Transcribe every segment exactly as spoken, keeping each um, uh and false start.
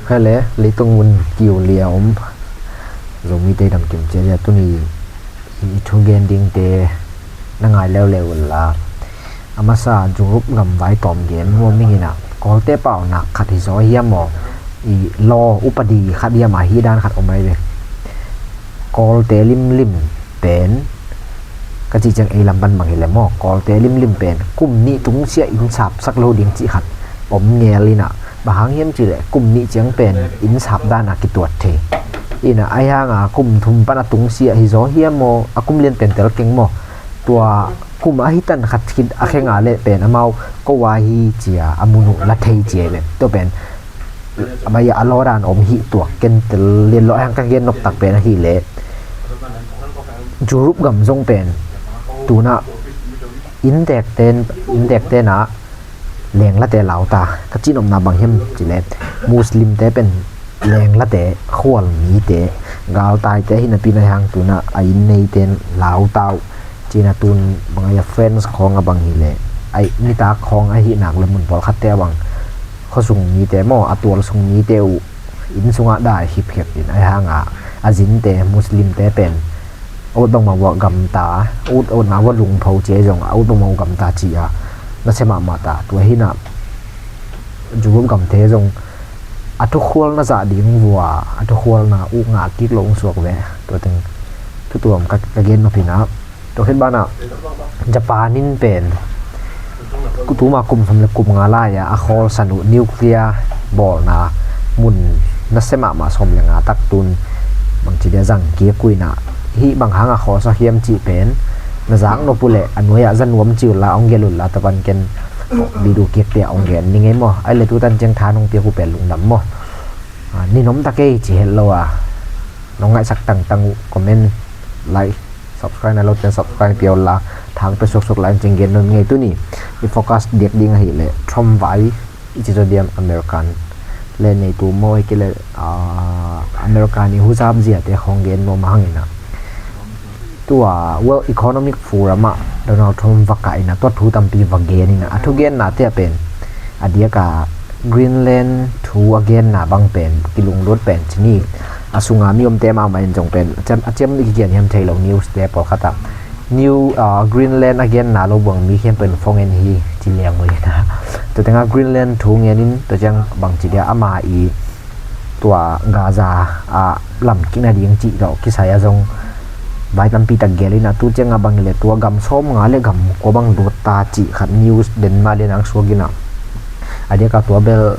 Kale leitung mun kiu lia om Zomite damkim cia lia tuni i thugen dingte na ngai leuleu unla. A masa Europe gam vai tawm gen muam mingina Kawlte paunak khat hi zaw hiam maw? I law upadi khat hiam a hi dan khat om ai ve. Kawlte limlim pen ka cih ciang ei lam pan bang hi le maw, Kawlte limlim pen kum nih tungsiah inn sapsak lo ding cih khat om ngel ina, bang hang hiam cih leh kum nih ciang pen inn sap dan a kituat thei ina, ai hanga kum thum pan a tungsiah hi zaw hiam maw, a kum lian pen tel keng maw, tua kum a hi tan khat khit a khenga leh pen amau ko a hi cia a mun uh la thei cia ve. Tua pen a bai a law dan om hi tuak ken tel lian lo, ai hang ka gen nop tak pen ahi leh Europe gam zong pen tuna inntekten inntekten ah lenglate lauta ka cihnopna bang hiam cih leh Muslimte pen lenglate khual mite galtaite hi napi na hang tuna a inn neiten lauta uh cina tun bang a France khawng a bang hi leh ai nitak khawng ahi nak le mun pawlkhatte a bang khuasung mite maw, a tualsung mite uh inn sungah dai khipkhep in ai hanga a zinte Muslimte pen a ut bangmah uh gamta, a ut a utna uh lungpho cia zong a ut bangmah uh gamta ci a nasia mahmah ta. Tua hina Europe gamte zong a thukhualna zah ding vua a thukhualna uh ngah kik lo ung suak ve. Tua teng thutuam ka gen nop ina. Tua khit banah Japan in pen tuma kum sawm le kum nga lai-a a khawlsan uh nuclear bawlna mun nasia mahmah sawm le nga tak tun bangci dia zang kik uh ina, hih bang hanga khawlsak hiam cih pen na zak nop uh leh a nuai-ah za nuam ci uh la, hong gelh uh la, tapan ken video kik tia hong gen ni ngei maw? Ai le tutan ciang tha nong piak uh pen lungdam maw? Ni nom ta kei ci het lo a nong ngaihsak tangtang uh comment, like, subscribe na lo ten subscribe pia uh la, thang pe suaksuak lai cing gen non ngei tuni. I focus diak ding ahi le Trump vai i ci zo diam American le nei tu maw i ki le American i huzap ziate khong gen nuam hangina. Tua World Economic Forum ah Donald Trump va kah ina tua thu tampi va gen ina, a thugenna te a pen a diaka Greenland thu a genna bang pen kilunglut pen cini a sunga mi omte mahmah in zong pen a ciam i kigen hiam thei lo news te pawlkhat ah New uh, Greenland a genna lo buang mi khiam pen phone en hi ci liang ui na. Tua tenga Greenland thu ngen in tua ciang bang ci dia ama i tua Gaza a lam kikna ding cih tawh kisai a zong vai tampi tak gel ina, tu cianga bang ile tua gam sawm nga le gam kua bang dot ta cih khat news den ma le nang suak ina. A diaka tua bel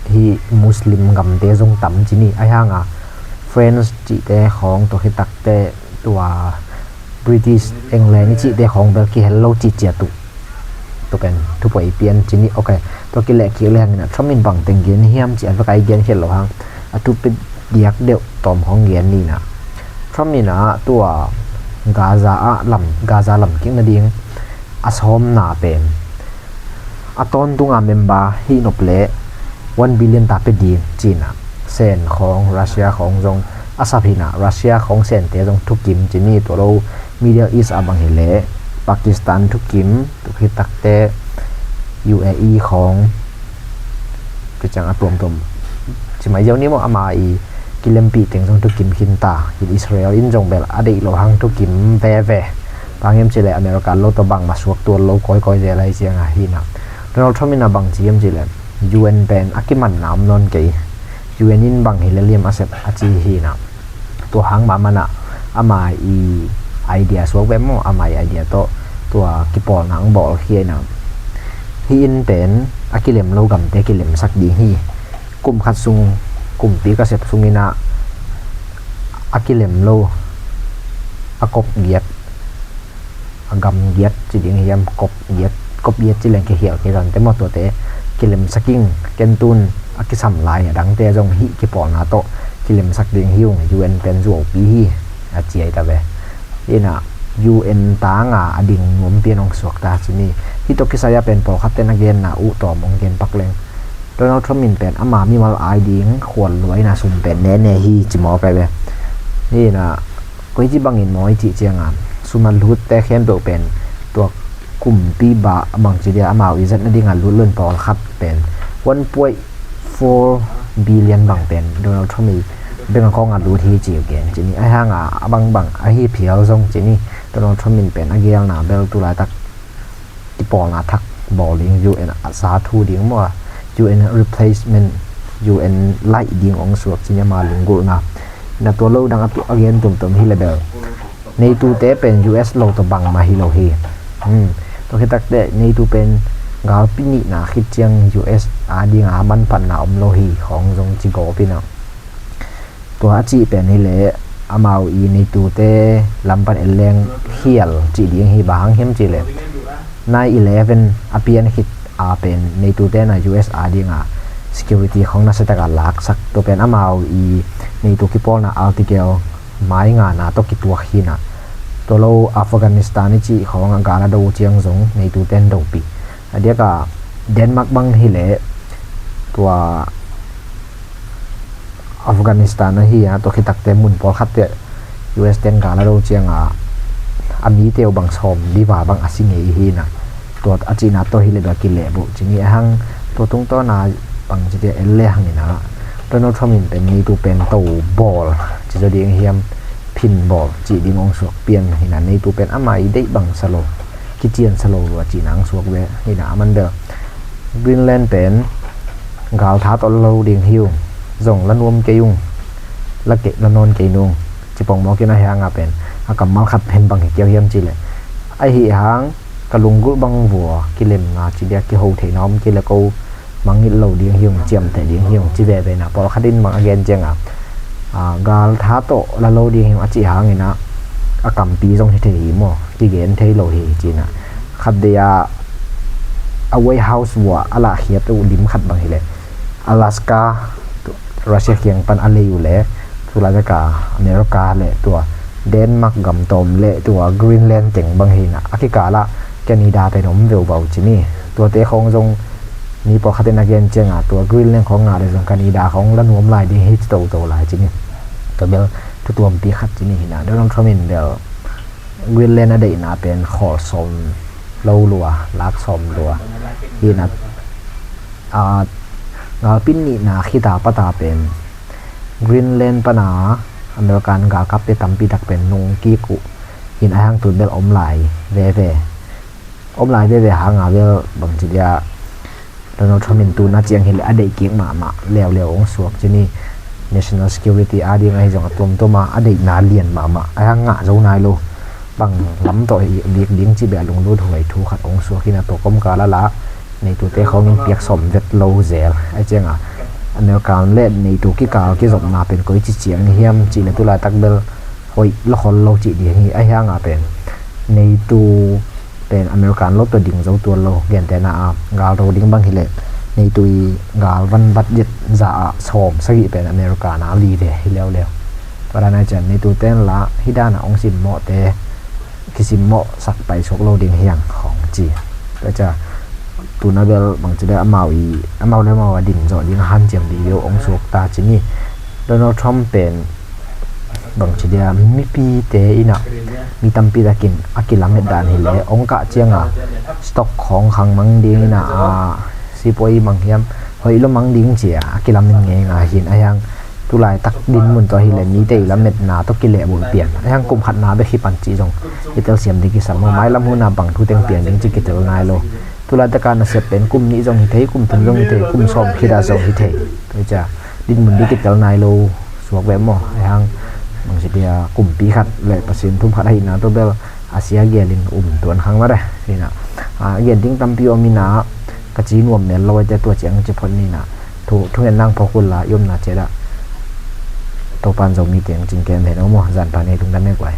hi Muslim gamte zong tam cini ai hanga France cihte khawng tua khitakte tua British England i cihte khawng bel kihel lo cih ciat uh. Tua pen thupoi pian cini, ok. Tua kileh kik le hangina Trump in bang teng gen hiam cih a vek ai gen khiat lo hang a thupi diak deuh tawm khawng gen nina. Trump ina tua Gaza ah lam Gaza lam kik nading a sawmna pen a tawntunga member hih nop le one billion ta pe ding cina. Sen khawng Russia khawng zong a sap hina, Russia khawng sente zong thukim cini, tua lo Middle East a bang hi le Pakistan thukim, tua khitakte U A E khawng kiciang a tuamtuam cimai ziau ni maw, ama i kilempih teng zong thukim khinta. Israel in zong bel a deih lo hang thukim veve. Bang hiam cile America lo tawh bangmah suak tual lo kawikawi zel ahi cianga hina. Donald Trump in a bang ci hiam cile U N pen a kimanna om nawn kei, U N in bang hi le liam a sep a ci hina. Tua hang mahmah na ama i idea suak ve maw, ama i idea tawh tua kipawlna ang bawl khia ina. Hih in pen a kilem lo gamte kilemsak ding hi. Kum khat sung kumpi ka sep sung ina a kilem lo a kop giat a gam giat ci ding hiam, kop giat, kop giat ci leng kihial kei zante maw, tuate kilemsak ing. Ken tun a kisam lai a dangte zong hih kipawlna tawh kilemsak ding hi ung, U N pen zuaupi hi a ciai ta ve. Ina U N tanga a ding nuam pian hong suak ta cini. Hih tawh kisai a pen pawlkhat ten a genna uh tawm hong gen pak leng Donald Trump in pen ama mimal ai ding khual luaina sum pen nene hi ci maw kai ve. Ina koi ci bangin maw i cih cianga sum a lutte khempeuh pen tua kumpi ba bang ci dia amau i zat nadinga lut lon pawlkhat pen one point four billion bang pen Donald Trump i bank account ah lut hi ci uh gen ci ni. Ahi hanga a bangbang ahi phial zong ci ni, Donald Trump in pen a gelna bel tulaitak kipawlna thak bawl ding, U N a sa thu ding maw, U N replacement, U N laih ding hong suak ci ni ama lunggulhna. Na tua lo dang a gen tuamtuam hi le bel NATO te pen U S lo tawh bangmah hi lo hi. Tua khit takteh NATO pen galpi nihna khit ciang U S a dinga manphatna om lo hi khawng zong ci gawp in ah. Tua a cih pen hi leh amau i NATO te lam pan en leng khial cih ding hi, bang hang hiam cih leh nine eleven a pian khit a pen NATO te na U S a dinga security khawng nasiataka laksak, tua pen amau i NATO kipawlna article mai ngana tawh kituak hi in ah. Tua lo Afghanistan i cih khawng a gal a do ciang zong NATO ten dopih. A diaka Denmark bang hi leh tua Afghanistan ahi a, tua khit takteh mun pawlkhatteh U S ten gal a do cianga a mite uh bang sawm liva bang a si ngei hi in ah. Tua a cihna tawh hi le bel kilehbuh ci ni. Ahi hang tua tungtawna bang ci dia en le hang in ah, Donald Trump in pen NATO pen to bawl ci zaw ding hiam, phin bawl cih ding hong suak pian hi in ah, NATO pen ama i deih bang sa lo, kician sa lo lua cihna hong suak ve hi in ah. Aman bel Greenland pen galtha tawh la lo ding hi ung, zong la nuam kei ung, la kei, la nawn kei nung ci pongmawk in, ahi hanga pen a kammal khat pen bang hi kei uh hiam cih leh, ahi hang ka lunggulh bang vua kilemna ci dia kiho theihna om kei leh ko mangngilh lo ding hi ung, ciamteh ding hi ung ci veve in ah. Pawlkhat in bang a gen cianga, a, galtha tawh la lo ding hi ung a cih hang in ah a kampi zong hi thei hi maw, kigen thei lo hi ci in ah. Khat dei a, a White House vua a lahkhiat uh lim khat bang hi leh Alaska Russia kiang pan a lei uh leh tulaitak a America leh tua Denmark gam tawm leh tua Greenland teng bang hi in ah, a kikal ah Canada pen om veuvau ci ni. Tuate khawng zong mi pawlkhat in a gen cianga tua Greenland khawng ngah leh zong Canada khawng la nuam lai ding hi ci toto lai ci ni. Tua bel thu tuampi khat ci ni hi in ah. Donald Trump in bel Greenland a deihna pen khawl sawm lo lua, lak sawm lua hi in ah, a, galpi nihna khit a pat a pen Greenland pana American galkapte tampi tak pen nungkik uh hi in ah, ahi hang tu bel om lai veve. Om lai veve hanga bel bang ci dia Donald Trump in tuna ciang hi leh a deih kik mahmah leuleu hong suak ci ni. National security a ding ahi zong a tuamtuama a deihna lian mahmah, ahi hang ngah zo nai lo. Bang lam tawh i bik ding cih beh a lunglut huai thu khat hong suak hi in ah, tua kawmkal a la NATO te khawng in piak sawm vet lo zel. Ahi cianga American leh NATO kikal kizopna pen koici ciang hiam cih leh tulaitak bel hoih lawkhol lo cih ding hi. Ahi hanga pen NATO pen American lo tawh ding zo tuan lo, gentehna a galdo ding bang hi leh NATO i galvan budget za ah sawm sagih pen American a li ve hi leuleu. Tua dan ahi ciang NATO ten la hih dan a hong simmawhte kisimmawhsak paisuak lo ding hi hang khawng ci. Tua ciang tuna bel bang ci dia amau i, amau le amau a din zawh ding a hanciam vive uh hong suak ta ci ni. Donald Trump pen bang ci dia mipite in ah mi tampi takin a kilamet dan hi leh hong kah cianga stock khawng khang mang ding in ah, a, sipuai mang hiam hoih lo mang ding ci a a kilamen ngeingai hi in, ahi hang tulaitak dinmun tawh hi leh mite i lametna tawh kilehbulh pian. Ahi hang kum khatna bek hi pan cih zong i telsiam ding kisam maw, mailam hun a bang thu teng piang ding ci kitel nai lo. Tulaitaka nasep pen kum nih zong hi thei, kum thum zong hi thei, kum sawm khit a zong hi thei. Tua ciang dinmun ding kitel nai lo suak ve maw. Ahi hang bang ci dia kumpi khat leh Pasian thum khat ahihna tawh bel a sia gelin um tuan khang mah re hi in ah. A, gen ding tampi om in ah, ka ci nuam mel lo ahi te tua ciang ci phot ni in ah. Thu, thungen nang phawk uh la i omna ciat ah Topan Zomite hong cingkem hen aw maw. Zanpha nei, lungdam e guai.